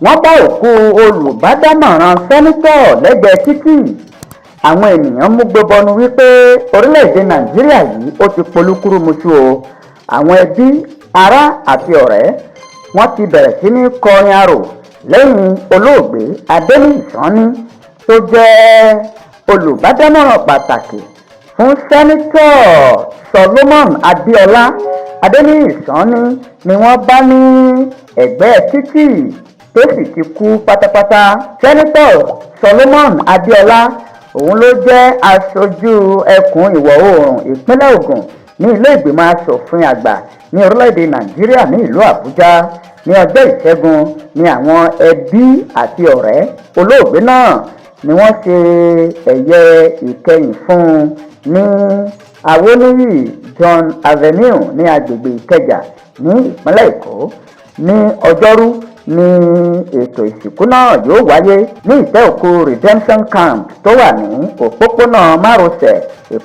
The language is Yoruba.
Wọ́n bá òkú olùbádámọ̀ràn senator lẹ́gbẹ̀ẹ́ títì. Àwọn ènìyàn múgbe bọnu wípé orílẹ̀-èdè Nàìjíríà yìí, ó ti polúkúrúmuṣu o. Àwọn ẹbí, ará àti ọ̀rẹ́, wọ́n ti bẹ̀rẹ̀ sí ní kọrin arò lẹ́yìn olóògbé Adéníyì Sanni, tó jẹ́ olùbádámọ̀ràn pàtàkì fún Senator Solomon Adéọlá. Adéníyì Sanni ni wọ́n bá ní ẹ̀gbẹ́ títì tó sì ti kú pátápátá. Senator Solomon Adéọlá, òun ló jẹ́ aṣojú ẹkùn ìwọ̀ oòrùn ìpínlẹ̀ Ògùn ní ilé ìgbìmọ̀ asòfin àgbà ní orílẹ̀-èdè Nàìjíríà ní ìlú Àbújá. Ní ọjọ́ Ìṣẹ́gun ni àwọn ẹbí àti ọ̀rẹ́ olóògbé náà ni wọ́n ṣe ẹ̀yẹ ìkẹyìn fún un ní Awoniyi John Avenue ní agbègbè Ìkẹjà ní ìpínlẹ̀ Èkó. Ní Ọjọ́rú ní ètò ìsìnkú náà yóò wáyé ní ìtẹ́ òkú Redemption Camp tó wà ní òpópónà márosẹ̀.